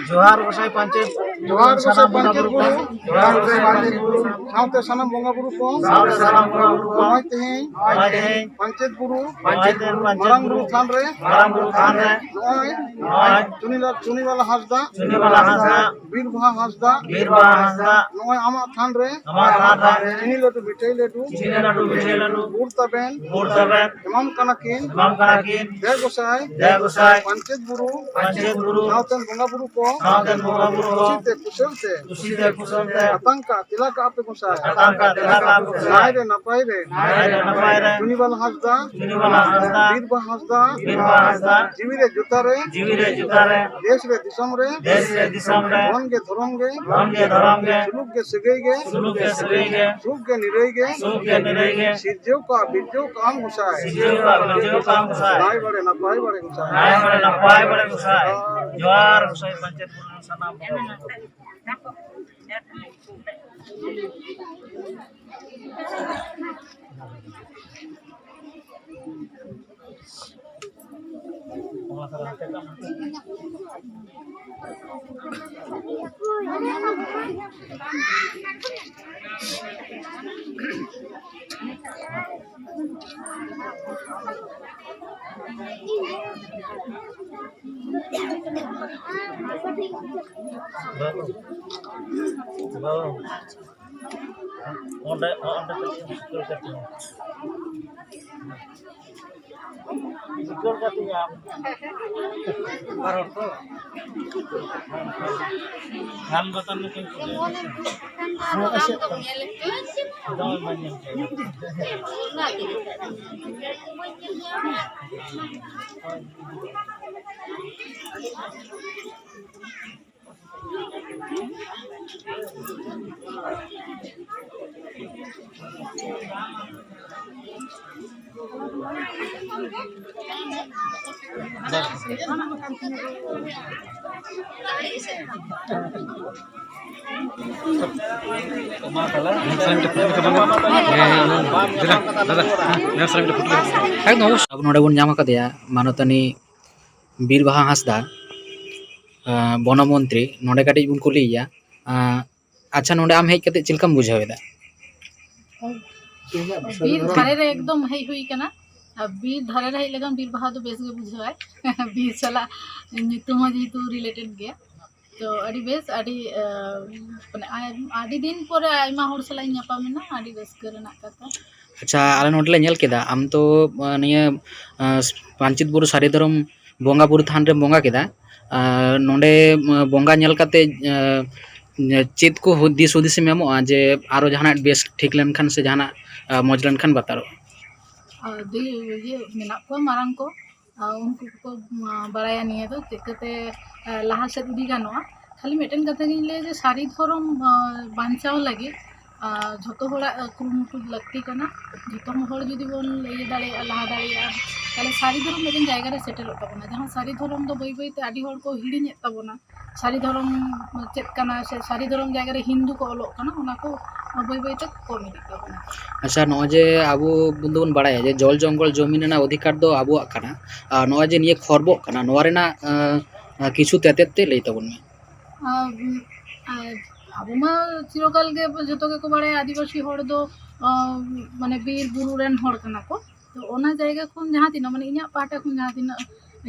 ᱡᱚᱦᱟᱨ ᱜᱚᱸᱥᱟᱭ ᱯᱟᱧᱪᱮᱛ᱾ ᱡᱚᱦᱟᱨ ᱜᱚᱸᱥᱟᱭ ᱥᱟᱱᱟᱢ ᱵᱚᱸᱜᱟ ᱯᱟᱧᱪᱮᱛ ᱵᱩᱨᱩ ᱵᱩᱨᱩ᱾ ᱠᱚ᱾ ᱡᱚᱦᱟᱨ ᱜᱚᱸᱥᱟᱭ ᱯᱟᱧᱪᱮᱛ ᱵᱩᱨᱩ᱾ ᱥᱟᱶᱛᱮ ᱥᱟᱱᱟᱢ ᱵᱚᱸᱜᱟ ᱵᱩᱨᱩ ᱠᱚ᱾ ᱱᱚᱜᱼᱚᱭ ᱛᱮᱦᱮᱧ ᱱᱚᱜᱼᱚᱭ ᱛᱮᱦᱮᱧ ᱯᱟᱧᱪᱮᱛ ᱵᱩᱨᱩ ᱯᱟᱧᱪᱮᱛ ᱵᱩᱨᱩ ᱯᱟᱧᱪᱮᱛ ᱢᱟᱨᱟᱝ ᱵᱩᱨᱩ ᱵᱩᱨᱩ ᱛᱷᱟᱱ ᱨᱮ ᱢᱟᱨᱟᱝ ᱵᱩᱨᱩ ᱛᱷᱟᱱ ᱨᱮ ᱱᱚᱜᱼᱚᱭ ᱱᱚᱜᱼᱚᱭ ᱪᱩᱱᱤᱞᱟ-, ᱪᱩᱱᱤᱵᱟᱞᱟ ᱦᱟᱸᱥᱫᱟ, ᱪᱩᱱᱤᱵᱟᱞᱟ ᱦᱟᱸᱥᱫᱟ, ᱵᱤᱨ ᱵᱟᱦᱟ ᱦᱟᱸᱥᱫᱟ, ᱵᱤᱨ ᱵᱟᱦᱟ ᱦᱟᱸᱥᱫᱟ, ᱱᱚᱜᱼᱚᱭ ᱟᱢᱟᱜ ᱛᱷᱟᱱ ᱨᱮ ᱟᱢᱟᱜ ᱛᱷᱟᱱ ᱨᱮ ᱪᱤᱱᱤ ᱞᱟᱹᱰᱩ ᱢᱤᱴᱷᱟᱹᱭ ᱞᱟᱹᱰᱩ, ᱪᱤᱱᱤ ᱞᱟᱹᱰᱩ ᱢᱤᱴᱷᱟᱹᱭ ᱞᱟᱹᱰᱩ, ᱜᱩᱲ ᱛᱟᱵᱮᱱ, ᱜᱩᱲ ᱛᱟᱵᱮᱱ, ᱮᱢᱟᱢ ᱠᱟᱱᱟ ᱠᱤᱱ᱾ ᱮᱢᱟᱢ ᱠᱟᱱᱟ ᱠᱤᱱ᱾ ᱫᱮ ᱜᱚᱸᱥᱟᱭ, ᱫᱮ ᱜᱚᱸᱥᱟᱭ, ᱯᱟᱧᱪᱮᱛ ᱵᱩᱨᱩ, ᱯᱟᱧᱪᱮᱛ ᱵᱩᱨᱩ, ᱥᱟᱶᱛᱮᱱ ᱵᱚᱸᱜᱟ ᱵᱩᱨᱩ ᱠᱚ, ᱥᱟᱶᱛᱮᱱ ᱵᱚᱸᱜᱟ ᱵᱩᱨᱩ ᱠᱚ, ᱠᱩᱥᱤ ᱛᱮ ᱠᱩᱥᱟᱹᱞ ᱛᱮ, ᱠᱩᱥᱤ ᱛᱮ ᱠᱩᱥᱟᱹᱞ ᱛᱮ, ᱟᱛᱟᱝ ᱠᱟᱜ ᱛᱮᱞᱟ ᱠᱟᱜ ᱯᱮ ᱜᱚᱸᱥᱟᱭ᱾ ᱟᱛᱟᱝ ᱠᱟᱜ ᱛᱮᱞᱟ ᱠᱟᱜ ᱯᱮ ᱜᱚᱸᱥᱟᱭ᱾ ᱱᱟᱭ ᱨᱮ ᱱᱟᱯᱟᱭ ᱨᱮ, ᱱᱟᱭ ᱨᱮ ᱱᱟᱯᱟᱭ ᱨᱮ, ᱪᱩᱱᱤᱵᱟᱞᱟ ᱦᱟᱸᱥᱫᱟ, ᱪᱩᱱᱤᱵᱟᱞᱟ ᱦᱟᱸᱥᱫᱟ, ᱵᱤᱨᱵᱟ ᱦᱟᱸᱥᱫᱟ, ᱵᱤᱨᱵᱟ ᱦᱟᱸᱥᱫᱟ, ᱡᱤᱣᱤ ᱨᱮ ᱡᱩᱛᱟ ᱨᱮ, ᱡᱤᱣᱤ ᱨᱮ ᱡᱩᱛᱟ ᱨᱮ, ᱫᱮᱥ ᱨᱮ ᱫᱤᱥᱚᱢ ᱨᱮ, ᱫᱮᱥ ᱨᱮ ᱫᱤᱥᱚᱢ ᱨᱮ, ᱫᱷᱚᱱ ᱜᱮ ᱫᱷᱚᱨᱚᱢ ᱜᱮ, ᱫᱷᱚᱱ ᱜᱮ ᱫᱷᱚᱨᱚᱢ ᱜᱮ, ᱥᱩᱞᱩᱠ ᱜᱮ ᱥᱟᱹᱜᱟᱹᱭ ᱜᱮ, ᱥᱩᱞᱩᱠ ᱜᱮ ᱥᱟᱹᱜᱟᱹᱭ ᱜᱮ, ᱥᱩᱠ ᱜᱮ ᱱᱤᱨᱟᱹᱭ ᱜᱮ, ᱥᱩᱠ ᱜᱮ ᱱᱤᱨᱟᱹᱭ ᱜᱮ, ᱥᱤᱨᱡᱟᱹᱣ ᱠᱟᱜ ᱵᱤᱨᱡᱟᱹᱣ ᱠᱟᱜ ᱟᱢ ᱜᱚᱸᱥᱟᱭ᱾ ᱥᱤᱨᱡᱟᱹᱣ ᱠᱟᱜ ᱵᱤᱨᱡᱟᱹᱣ ᱠᱟᱜ ᱟᱢ ᱜᱚᱸᱥᱟᱭ᱾ ᱱᱟᱭ ᱵᱟᱲᱮ ᱱᱟᱯᱟᱭ ᱵᱟᱲᱮ ᱜᱚᱸᱥᱟᱭ᱾ ᱱᱟᱭ ᱵᱟᱲᱮ ᱱᱟᱯᱟᱭ ᱵᱟᱲᱮ ᱜᱚᱸᱥᱟᱭ᱾ ᱡᱚᱦᱟᱨ ᱜᱚᱸᱥᱟᱭ ᱯᱟᱧᱪᱮᱛ ᱵᱩᱨᱩ ᱨᱮᱱ ᱥᱟᱱᱟᱢ ᱵᱚᱸᱜᱟ ᱵᱩᱨᱩ᱾ ᱚᱸᱰᱮ, ᱚᱸᱰᱮ ᱪᱮᱫ ᱪᱤᱠᱟᱹ ᱠᱟᱛᱮ? ᱪᱤᱠᱟᱹ ᱠᱟᱛᱮ ᱧᱟᱢ? ᱵᱟᱨ ᱦᱚᱲ ᱛᱚ? ᱜᱟᱱ ᱜᱚᱛᱚᱱ ᱞᱮᱠᱟᱧ ᱪᱤᱠᱟᱹ᱾ ᱫᱚᱢᱮ ᱵᱟᱹᱧ ᱧᱮᱞ ᱠᱮᱫᱟ᱾ ᱟᱵᱚ ᱱᱚᱰᱮ ᱵᱚᱱ ᱧᱟᱢ ᱟᱠᱟᱫᱮᱭᱟ ᱢᱟᱱᱚᱛᱟᱱᱤ ᱵᱤᱨ ᱵᱟᱦᱟ ᱦᱟᱸᱥᱫᱟ᱾ ᱟᱸ, ᱵᱚᱱᱚ ᱢᱚᱱᱛᱨᱤ, ᱱᱚᱰᱮ ᱠᱟᱹᱴᱤᱡ ᱵᱚᱱ ᱠᱩᱞᱤᱭᱮᱭᱟ᱾ ᱟᱸ, ᱟᱪᱪᱷᱟ, ᱱᱚᱰᱮ ᱟᱢ ᱦᱮᱡ ᱠᱟᱛᱮ ᱪᱮᱫ ᱞᱮᱠᱟᱢ ᱵᱩᱡᱷᱟᱹᱣ ᱮᱫᱟ? ᱵᱤᱨ ᱫᱷᱟᱨᱮ ᱨᱮ ᱮᱠᱫᱚᱢ ᱦᱮᱡ ᱦᱩᱭ ᱠᱟᱱᱟ᱾ ᱟᱨ ᱵᱤᱨ ᱫᱷᱟᱨᱮ ᱨᱮ ᱦᱮᱡ ᱞᱮᱠᱷᱟᱱ ᱵᱤᱨ ᱵᱟᱦᱟ ᱫᱚ ᱵᱮᱥ ᱜᱮ ᱵᱩᱡᱷᱟᱹᱣᱟᱭ᱾ ᱵᱤᱨ ᱥᱟᱞᱟᱜ ᱧᱩᱛᱩᱢ ᱦᱚᱸ ᱡᱮᱦᱮᱛᱩ related ᱜᱮᱭᱟ᱾ ᱛᱚ ᱟᱹᱰᱤ ᱵᱮᱥ, ᱟᱹᱰᱤ, ᱟᱸ, ᱢᱟᱱᱮ, ᱟᱭ-, ᱟᱹᱰᱤ ᱫᱤᱱ ᱯᱚᱨᱮ ᱟᱭᱢᱟ ᱦᱚᱲ ᱥᱟᱞᱟᱜ ᱤᱧ ᱧᱟᱯᱟᱢ ᱮᱱᱟ, ᱟᱹᱰᱤ ᱨᱟᱹᱥᱠᱟᱹ ᱨᱮᱱᱟᱜ ᱠᱟᱛᱷᱟ᱾ ᱟᱪᱪᱷᱟ, ᱟᱞᱮ ᱱᱚᱰᱮ ᱞᱮ ᱧᱮᱞ ᱠᱮᱫᱟ, ᱟᱢ ᱛᱚ, ᱟᱸ, ᱱᱤᱭᱟᱹ, ᱟᱸ, ᱯᱟᱧᱪᱮᱛ ᱵᱩᱨᱩ ᱥᱟᱹᱨᱤ ᱫᱷᱚᱨᱚᱢ ᱵᱚᱸᱜᱟ ᱵᱩᱨᱩ ᱛᱷᱟᱱ ᱨᱮᱢ ᱵᱚᱸᱜᱟ ᱠᱮᱫᱟ᱾ ᱟᱸ, ᱱᱚᱰᱮ, ᱟᱸ, ᱵᱚᱸᱜᱟ ᱧᱮᱞ ᱠᱟᱛᱮ, ᱟᱸ, ᱪᱮᱫ ᱠᱚ ᱦᱩ-, ᱫᱤᱥ ᱦᱩᱫᱤᱥ ᱮᱢ ᱮᱢᱚᱜᱼᱟ ᱡᱮ ᱟᱨᱚ ᱡᱟᱦᱟᱱᱟᱜ ᱵᱮᱥ ᱴᱷᱤᱠ ᱞᱮᱱᱠᱷᱟᱱ ᱥᱮ ᱡᱟᱦᱟᱱᱟᱜ, ᱟᱸ, ᱢᱚᱡᱽ ᱞᱮᱱᱠᱷᱟᱱ ᱵᱟᱛᱟᱨᱚᱜᱼᱟ? ᱟᱨ ᱫᱤ-, ᱤᱭᱟᱹ ᱢᱮᱱᱟᱜ ᱠᱚᱣᱟ ᱢᱟᱨᱟᱝ ᱠᱚ, ᱟᱨ ᱩᱱᱠᱩ ᱠᱚᱠᱚ, ᱟᱸ, ᱵᱟᱲᱟᱭᱟ ᱱᱤᱭᱟᱹ ᱫᱚ ᱪᱤᱠᱟᱹᱛᱮ, ᱟᱸ, ᱞᱟᱦᱟ ᱥᱮᱫ ᱤᱫᱤ ᱜᱟᱱᱚᱜᱼᱟ᱾ ᱠᱷᱟᱹᱞᱤ ᱢᱤᱫᱴᱮᱱ ᱠᱟᱛᱷᱟ ᱜᱤᱧ ᱞᱟᱹᱭᱟ ᱡᱮ ᱥᱟᱹᱨᱤ ᱫᱷᱚᱨᱚᱢ, ᱟᱸ, ᱵᱟᱧᱪᱟᱣ ᱞᱟᱹᱜᱤᱫ, ᱟᱸ, ᱡᱷᱚᱛᱚ ᱦᱚᱲᱟᱜ, ᱟᱸ, ᱠᱩᱨᱩᱢᱩᱴᱩ ᱞᱟᱹᱠᱛᱤ ᱠᱟᱱᱟ᱾ ᱡᱷᱚᱛᱚ ᱦᱚᱲ ᱡᱩᱫᱤ ᱵᱚᱱ ᱤᱭᱟᱹ ᱫᱟᱲᱮᱭᱟᱜᱼᱟ, ᱞᱟᱦᱟ ᱫᱟᱲᱮᱭᱟᱜᱼᱟ, ᱛᱟᱦᱞᱮ ᱥᱟᱹᱨᱤ ᱫᱷᱚᱨᱚᱢ ᱢᱤᱫᱴᱮᱱ ᱡᱟᱭᱜᱟ ᱨᱮ ᱥᱮᱴᱮᱨᱚᱜ ᱛᱟᱵᱚᱱᱟ᱾ ᱡᱟᱦᱟᱸ ᱥᱟᱹᱨᱤ ᱫᱷᱚᱨᱚᱢ ᱫᱚ ᱵᱟᱹᱭ ᱵᱟᱹᱭ ᱛᱮ ᱟᱹᱰᱤ ᱦᱚᱲ ᱠᱚ ᱦᱤᱲᱤᱧᱮᱫ ᱛᱟᱵᱚᱱᱟ᱾ ᱥᱟᱹᱨᱤ ᱫᱷᱚᱨᱚᱢ ᱪᱮᱫ ᱠᱟᱱᱟ, ᱥᱮ ᱥᱟᱹᱨᱤ ᱫᱷᱚᱨᱚᱢ ᱡᱟᱭᱜᱟ ᱨᱮ ᱦᱤᱱᱫᱩ ᱠᱚ ᱚᱞᱚᱜ ᱠᱟᱱᱟ, ᱚᱱᱟ ᱠᱚ ᱵᱟᱹᱭ ᱵᱟᱹᱭ ᱛᱮ ᱠᱚᱢ ᱤᱫᱤᱜ ᱛᱟᱵᱚᱱᱟ᱾ ᱟᱪᱪᱷᱟ, ᱱᱚᱜᱼᱚᱭ ᱡᱮ ᱟᱵᱚ ᱫᱚᱵᱚᱱ ᱵᱟᱲᱟᱭᱟ ᱡᱮ ᱡᱚᱞ ᱡᱚᱝᱜᱚᱞ ᱡᱚᱢᱤᱱ ᱨᱮᱱᱟᱜ ᱚᱫᱷᱤᱠᱟᱨ ᱫᱚ ᱟᱵᱚᱣᱟᱜ ᱠᱟᱱᱟ, ᱟᱨ ᱱᱚᱜᱼᱚᱭ ᱡᱮ ᱱᱤᱭᱟᱹ ᱠᱷᱚᱨᱵᱚᱜ ᱠᱟᱱᱟ, ᱱᱚᱣᱟ ᱨᱮᱱᱟᱜ, ᱟᱸ, ᱟᱸ, ᱠᱤᱪᱷᱩ ᱛᱮᱛᱮᱫ ᱛᱮ ᱞᱟᱹᱭ ᱛᱟᱵᱚᱱ ᱢᱮ᱾ ᱟᱨ, ᱟᱨ ᱟᱵᱚ ᱢᱟ ᱪᱤᱨᱚᱠᱟᱞ ᱜᱮ ᱡᱚᱛᱚ ᱜᱮᱠᱚ ᱵᱟᱲᱟᱭᱟ, ᱟᱹᱫᱤᱵᱟᱹᱥᱤ ᱦᱚᱲ ᱫᱚ, ᱟᱸ, ᱢᱟᱱᱮ ᱵᱤᱨ ᱵᱩᱨᱩ ᱨᱮᱱ ᱦᱚᱲ ᱠᱟᱱᱟ ᱠᱚ᱾ ᱛᱚ ᱚᱱᱟ ᱡᱟᱭᱜᱟ ᱠᱷᱚᱱ ᱡᱟᱦᱟᱸ ᱛᱤᱱᱟᱹᱜ, ᱢᱟᱱᱮ ᱤᱧᱟᱹᱜ ᱯᱟᱦᱴᱟ ᱠᱷᱚᱱ ᱡᱟᱦᱟᱸ ᱛᱤᱱᱟᱹᱜ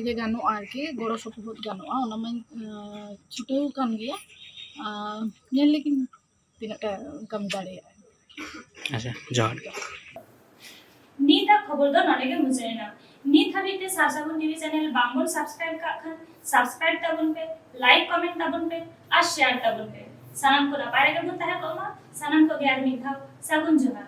ᱜᱮ ᱜᱟᱱᱚᱜᱼᱟ ᱟᱨᱠᱤ, ᱜᱚᱲᱚ ᱥᱚᱯᱚᱦᱚᱫ ᱜᱟᱱᱚᱜᱼᱟ, ᱚᱱᱟ ᱢᱟᱧ, ᱟᱸ, ᱪᱷᱩᱴᱟᱹᱣ ᱟᱠᱟᱱ ᱜᱮᱭᱟ᱾ ᱟᱸ, ᱧᱮᱞ ᱞᱮᱜᱤᱧ ᱛᱤᱱᱟᱹᱜ ᱴᱟ ᱠᱟᱹᱢᱤ ᱫᱟᱲᱮᱭᱟᱜᱼᱟ᱾ ᱟᱪᱪᱷᱟ, ᱡᱚᱦᱟᱨ ᱜᱮ᱾ ᱱᱤᱛᱟᱜ ᱠᱷᱚᱵᱚᱨ ᱫᱚ ᱱᱚᱰᱮ ᱜᱮ ᱢᱩᱪᱟᱹᱫ ᱮᱱᱟ᱾ ᱱᱤᱛ ᱦᱟᱹᱵᱤᱡ ᱛᱮ ᱥᱟᱨ ᱥᱟᱹᱜᱩᱱ ᱴᱤᱵᱷᱤ ᱪᱮᱱᱮᱞ ᱵᱟᱝ ᱵᱚᱱ subscribe ᱠᱟᱜ ᱠᱷᱟᱱ, subscribe ᱛᱟᱵᱚᱱ ᱯᱮ, like comment ᱛᱟᱵᱚᱱ ᱯᱮ ᱟᱨ share ᱛᱟᱵᱚᱱ ᱯᱮ᱾ ᱥᱟᱱᱟᱢ ᱠᱚ ᱱᱟᱯᱟᱭ ᱨᱮᱜᱮ ᱵᱚᱱ ᱛᱟᱦᱮᱸ ᱠᱚᱜ ᱢᱟ᱾ ᱥᱟᱱᱟᱢ ᱠᱚᱜᱮ ᱟᱨ ᱢᱤᱫ ᱫᱷᱟᱣ ᱥᱟᱹᱜᱩᱱ ᱡᱚᱦᱟᱨ᱾